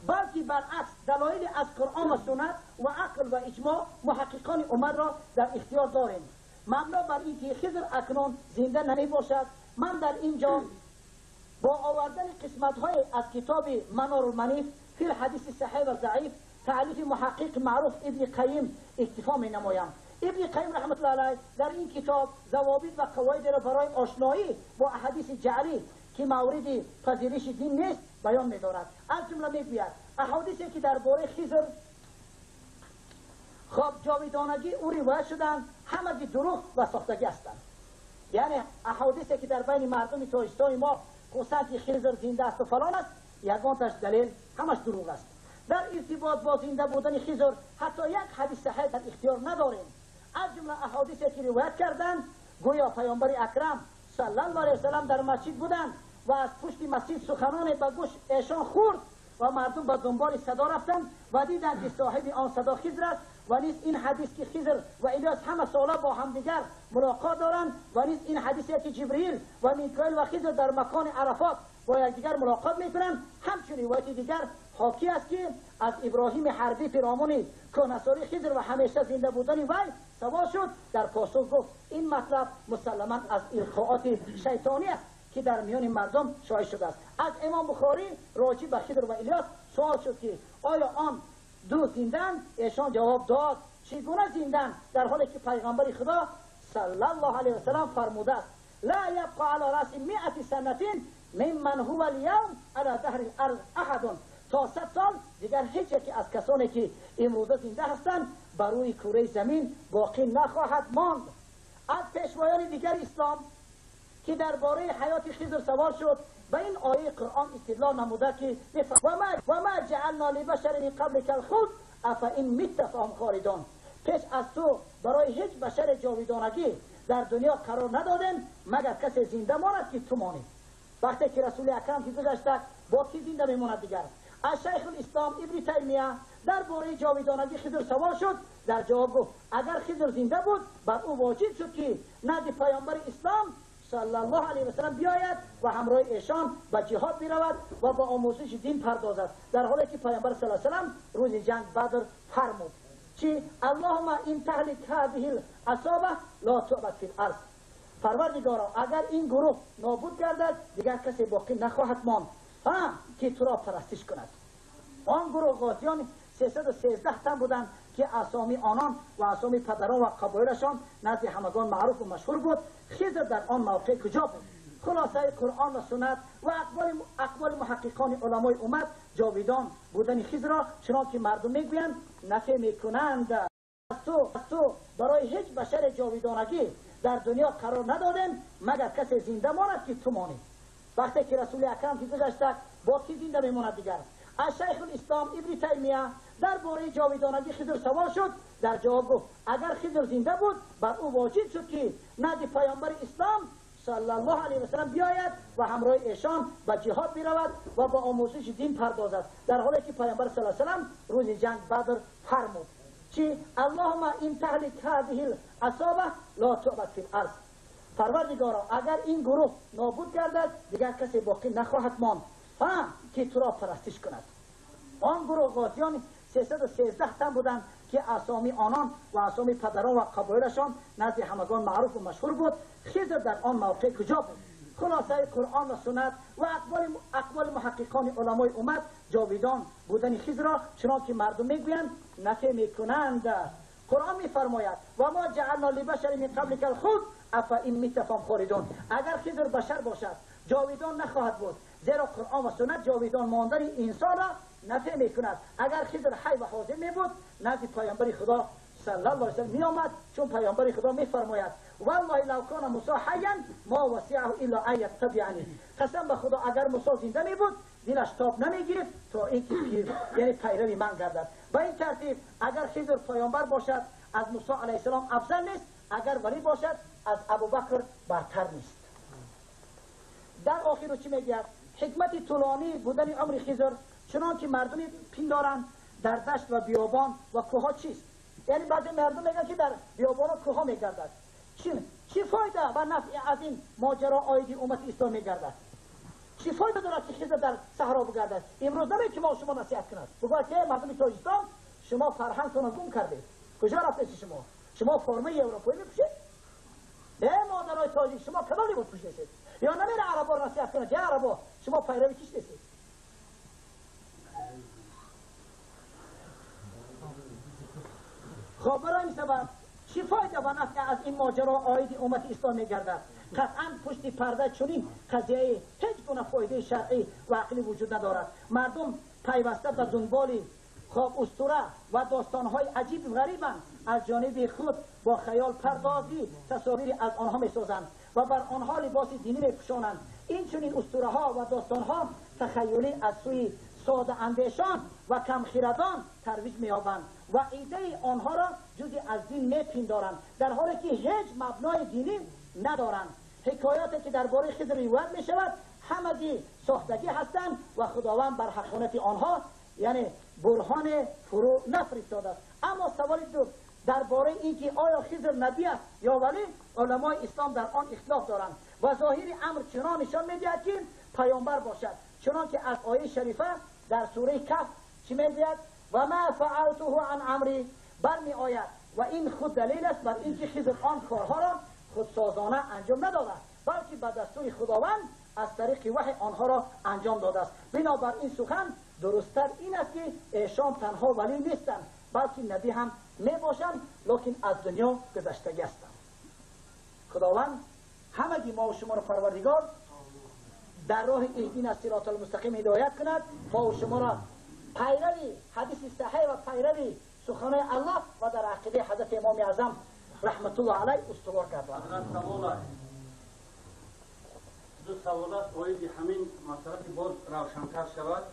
بلکه برعکس دلایل از قرآن و سنت و عقل و اجماع محققان امت را در اختیار داریم. مبنا بر اینکه خضر اکنون زنده نمی باشد، من در اینجا با آوردن قسمت های از کتاب منار المنیف فی الحدیث صحیح و ضعیف تألیف محقق معروف ابن قیم اکتفا می نمایم. ابن قیم رحمت الله علیه در این کتاب ضوابط و قواعد را برای آشنایی با احادیث جعلی که مورد پذیرش دین نیست بیان می‌دارد. از جمله میگوید احادیثی که درباره خضر خب جاودانگی او روایت شدند همگی دروغ و ساختگی هستند. یعنی احادیثی که در بین مردم تاجستان ما خصوصا که خضر زنده است و فلان است، یگانتش دلیل همش دروغ است. در ارتباط با زنده بودن خضر حتی یک حدیث صحیح در اختیار نداریم. از جمله احادیثی که روایت کردند گویا پیامبر اکرم صلی الله علیه وسلم در مسجد بودند و از پشت مسجد سخنان به گوش ایشان خورد و مردم به دنبال صدا رفتند و دیدند که صاحب آن صدا خضر است. و نیز این حدیث که خضر و الیاس همه ساله با همدیگر ملاقات دارند و نیز این حدیث که جبرئیل و میکائیل و خضر در مکان عرفات با یکدیگر ملاقات میکنند. همچنین روایت دیگر حاکی است که از ابراهیم حربی پیرامون کهنسالی خضر و همیشه زنده بودن وی سوال شد، در پاسخ گفت این مطلب مسلما از القاءات شیطانی است که در میان مردم شایع شده است. از امام بخاری راجع به خضر و الیاس سوال شد که آیا آن دو زندن؟ ایشان جواب داد چگونه زندن در حالی که پیغمبر خدا صلی الله علیه و سلم فرموده است لا یبقى علی رأس 100 سنة ممن هو اليوم على ظهر الارض احد. تا 100 سال دیگر هیچ یکی از کسانی که امروزه زنده هستند بر روی کره زمین باقی نخواهد ماند. از پیشوایان دیگر اسلام که درباره حیات خضر سوال شد و این آیه قرآن استدلال نموده که و ما جعلنا لبشر من قبلک الخلد افان مت فهم خالدون. پیش از تو برای هیچ بشر جاودانگی در دنیا قرار ندادیم مگر کسی زنده ماند که تو مانی. وقتی که رسول اکرم که گذشته با کی زنده میماند دیگر؟ از شیخ الاسلام ابن تیمیه درباره جاویدانگی خضر سوال شد، در جواب گفت اگر خضر زنده بود بر او واجب شد که نزد پیامبر اسلام صلی الله علیه و سلم بیاید و همراه ایشان به جهاد برود و با آموزش دین پردازد، در حالی که پیامبر صلی الله علیه و سلم روز جنگ بدر فرمود چی؟ اللهم این تهلک هذه العصابه لا تعبد فی الارض. پروردگارا اگر این گروه نابود گردد دیگر کسی باقی نخواهد ماند که تو را پرستش کند. آن گروه غازیان 313 تن بودند که اسامی آنان و اسامی پدران و قبایلشان نزد همگان معروف و مشهور بود. خضر در آن موقع کجا بود؟ خلاصه قرآن و سنت و اقوال محققان علمای امت جاویدان بودن خضر را چنان که مردم میگویند نفی میکنند. از تو برای هیچ بشر جاویدانگی در دنیا قرار ندادیم مگر کسی زنده ماند که تو مانی. وقتی که رسول اکرم که گذشته با کی زنده میماند دیگر؟ از شیخ الاسلام ابن تیمیه درباره جاویدانگی خضر سوال شد، در جواب گفت اگر خضر زنده بود بر او واجب شد که نزد پیامبر اسلام صلی الله علیه و سلم بیاید و همراه ایشان به جهاد برود و با آموزش دین پردازد، در حالی که پیامبر صلی الله علیه و سلم روز جنگ بدر فرمود چی؟ اللهم این تهلک هذه العصابه لا تعبد فی الارض. پروردگارا اگر این گروه نابود گردد دیگر کسی باقی نخواهد ماند که تو را پرستش کند. آن گروه غازیان 313 تن بودند که اسامی آنان و اسامی پدران و قبایلشان نزد همگان معروف و مشهور بود. خضر در آن موقع کجا بود؟ خلاصه قرآن و سنت و اقوال محققان علمای امت جاویدان بودن خضر را چنان که مردم میگویند نفی میکنند. قرآن میفرماید و ما جعلنا لبشر من قبلک الخلد افان مت فهم خالدون. اگر خضر بشر باشد جاویدان نخواهد بود، زیرا قرآن و سنت جاویدان ماندن انسان را نفی میکند. اگر خضر حی و حاضر میبود نزد پیامبر خدا صلی الله علیه و سلم میآمد، چون پیامبر خدا میفرماید والله لو کان موسی حیا ما وسعه الا ان یتبعنی. قسم به خدا اگر موسی زنده میبود دلش تاب نمیگرفت تا اینکه یعنی پیرو من گردد. به این ترتیب اگر خضر پیامبر باشد از موسی علیه السلام افضل نیست، اگر ولی باشد از ابوبکر برتر نیست. در آخر چی میگوید؟ حکمت طولانی بودن عمر خضر چنان که مردم پندارند در دشت و بیابان و کوه‌ها چیست؟ یعنی بعضی مردم میگن که در بیابان و کوه‌ها میگردد. چی فایده و نفع از این ماجرا عاید امت اسلام میگردد؟ چی فایده دارد که خضر در صحرا بگردد؟ امروز نمیگه که ما شما نصیحت کند، بگوید که مردم تاجیکستان شما فرهنگتون گم کردید، کجا رفتید شما؟ شما فرمه اروپایی میپوشید؟ ای مادرای تاجیک شما کدام لباس پوشیدید؟ یا نمیره عربا را نصیحت کند که عربا شما پیروی کیش نیستید؟ خب برای این سبب چی فایده و نفع از این ماجرا عاید امت اسلام میگردد؟ قطعا پشت پرده چنین قضیه هیچ گونه فایده شرعی و عقلی وجود ندارد. مردم پیوسته به دنبال خب اسطوره و داستانهای عجیب و غریبند، از جانب خود با خیال پردازی تصاویری از آنها میسازند و بر آنها لباس دینی میپوشانند. این چنین اسطوره ها و داستانها تخیلی از سوی ساده اندیشان و کمخیردان ترویج می‌یابند و ایده آنها را جزئی از دین میپندارند، در حالی که هیچ مبنای دینی ندارند. حکایاتی که درباره خضر روایت میشود همگی ساختگی هستند و خداوند بر حقانیت آنها یعنی برهان فرو نفرستاده است. اما سوال دو درباره اینکه آیا خضر نبی است یا ولی، علمای اسلام در آن اختلاف دارند و ظاهر امر چنان نشان میدهد که پیامبر باشد، چنان که از آیه شریفه در سوره کهف چی میگوید؟ و ما فعلته عن امری برمی آید و این خود دلیل است بر اینکه خضر آن کارها را خودسازانه انجام نداده، بلکه به دستور خداوند از طریق وحی آنها را انجام داده است. بنابر این سخن درستتر این است که ایشان تنها ولی نیستند بلکه نبی هم می باشند، لکن از دنیا گذشتگی هستند. خداوند همگی ما و شما را پروردگار در راه اهدینا الصراط المستقیم هدایت کند، ما و شما را پیروی حدیث صحیح و پیروی سخنان الله و در عقیده حضرت امام اعظم رحمت الله علیه استوار گرداند. دو سوال است оиди ҳамин масъала ки боз равшантар шавад.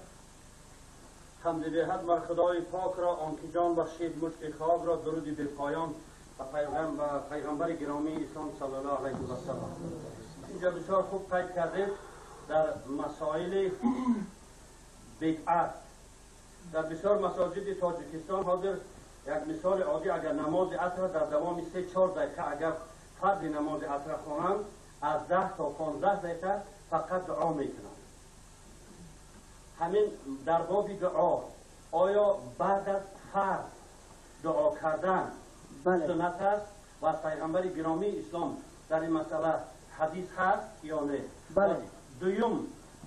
ҳамди беҳад бар худои покро, он ки ҷон бахшид мушти хокро, дуруди бепоён ба пайғамбари гиромии ислом саллаллоҳу алайҳи васаллам. Инҷо бисёр хуб қайд кардед дар масоили бидъат. Дар бисёр масоҷиди Тоҷикистон ҳозир як мисоли оддӣ, агар намози аср дар давоми 3-4 дақиқа агар фарзи намози аср хонанд, аз 10 то 15 дақиқа фақат дуо мекунанд. Ҳамин дар боби дуо, оё баъд аз фарз дуо кардан суннат аст ва аз пайғамбари гиромии ислом дар ин масъала ҳадис ҳаст ё не?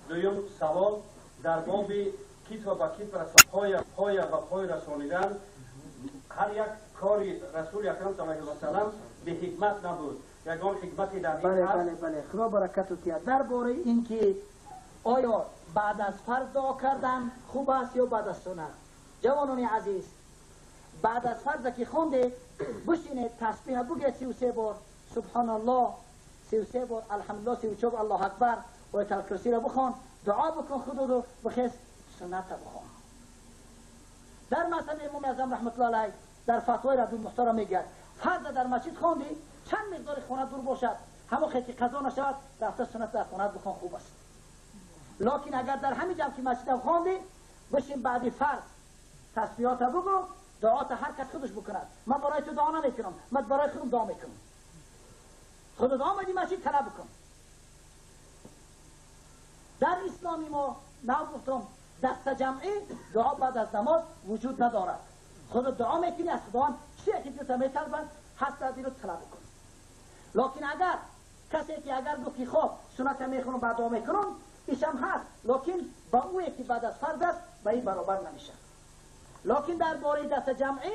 Дуюм савол дар боби китф ба китф, поя ба пой расонидан. Ҳар як кори расули акрам саллаллоҳу алайҳи васаллам беҳикмат набуд, ягон ҳикмате дар ин ҳаст? Бале, бале, худо баракату диҳад. Дар бораи ин ки оё баъд аз фарз дуо кардан хуб аст ё баъд аз суннат, ҷавонони азиз, баъд аз фарзе ки хондед, бишинед, тасбиҳа бигӯед 33 бор субҳоналлоҳ, 33 бор алҳамдулиллоҳ, 34 бор аллоҳу акбар, оятал курсиро бихон, дуо бикун худуду бихез сунната бихон. Дар мазҳаби имоми аъзам раҳматуллоҳи алайҳ дар фатвои Раддулмухтора мегӯяд, фарза дар масҷид хондӣ, чанд миқдори хона дур бошад, ҳамон хел ки қазо нашавад, рафта суннат дар хонат бихон, хуб аст. Локин агар дар ҳамин ҷамъ ки масҷидам хондӣ, бишин баъди фарз тасбиҳота бигӯ, дуота ҳар кас худаш бикунад. Ман барои ту дуо намекунам, ман барои худам дуо мекунам. Худат омадӣ масҷид, талаб бикун. Дар исломи мо нав гуфтам, дастаҷамъӣ дуо баъд аз намоз вуҷуд надорад. Худат дуо мекунӣ, аз худованд чизе ки дилта металабад, ҳаст аз инро талаб бикун. Локин агар касе ки агар гуфт ки хоб сунната мехонам, баъд дуо мекунам, ишам ҳаст, локин ба ӯе ки баъд аз фарз аст ба ин баробар намешавад. Локин дар бораи дастаҷамъӣ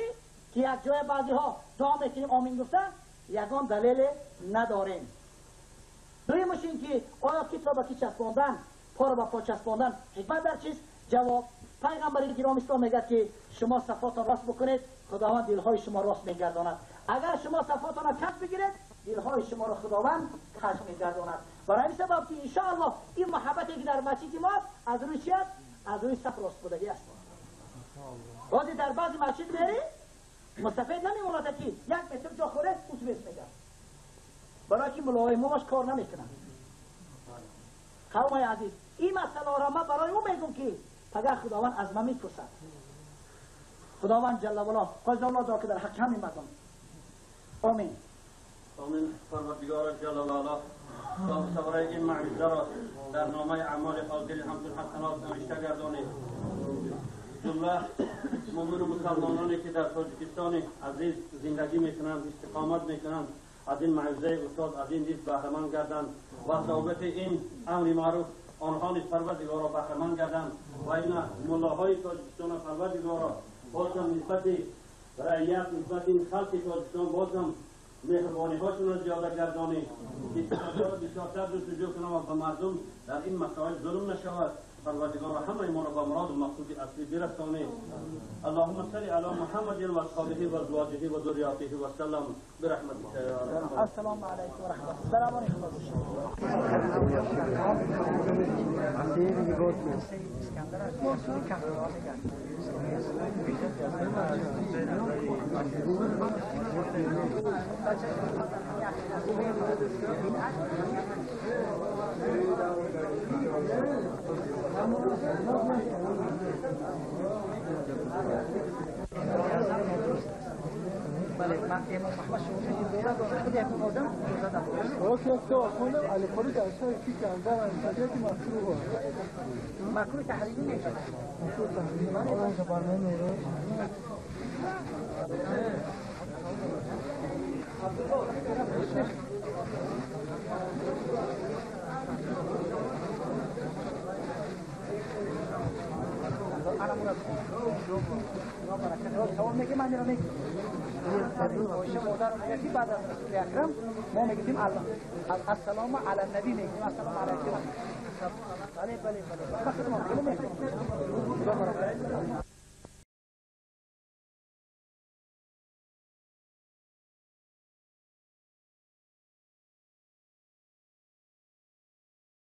ки як ҷоя баъзиҳо дуо мекунем омин гуфта, ягон далеле надорем. Дуюмаш ин ки оё китфро ба ки часпондан, поро ба по часпондан ҳикмат дар чист? Ҷавоб: пайғамбари гиромии ислом мегӯяд ки шумо сафотон рост бикунед, худованд дилҳои шумо рост мегардонад. Агар шумо сафотонро каҷ бигиред, дилҳои шуморо худованд каҷ мегардонад. Барои ҳамин сабаб ки иншоаллоҳ ин муҳаббате ки дар масҷиди мо аст, аз рӯи чи аст? Аз рӯи саф рост будагӣ аст. Бозе дар баъзе масҷид мерӣ, мустафид намемонад ки як метр ҷо хӯред, утвес мегардад, барои ки мулои момаш кор намекунад. Қавмои азиз, ин масъаларо ман барои ӯ мегӯм ки пагар худованд аз ман мепурсад. Худованд ҷалла вало қозон дод ки дар ҳаққи ҳамин мардум. Омин. Омин. Парвардигор ҷалла вало сабраи ин маъизаро дар номаи аъмоли ҳозири ҳамчун ҳасанот навишта гардонед. Ҷумла мӯмину мусалмононе ки дар Тоҷикистони азиз зиндагӣ мекунанд, истиқомат мекунанд, аз ин маъизаи устод аз ин низ баҳраманд гарданд ва собити ин амри маъруф онҳо низ парвардигоро баҳраманд гарданд ва ина муллоҳои Тоҷикистона парвардигоро бозам нисбати раият, нисбати халқи Тоҷикистон бозам меҳрубониҳошонро зиёда гардонӣ, ки бисёртар ҷустуҷӯ кунанд ва ба мардум дар ин масоил зулм нашавад. پروردگار همه ما را به مراد و مقصود اصلی برسانه. اللهم صل علی محمد و اصحابه و ازواجه و ذریاته و سلم برحمتک یا رب. السلام علیکم و رحمت الله. سلام علیکم. مکروه تحریمی نیست. بعد از رسول اکرم ما میگیم السلام علی النبی، میگیم السلام علیکم. بله بله بله.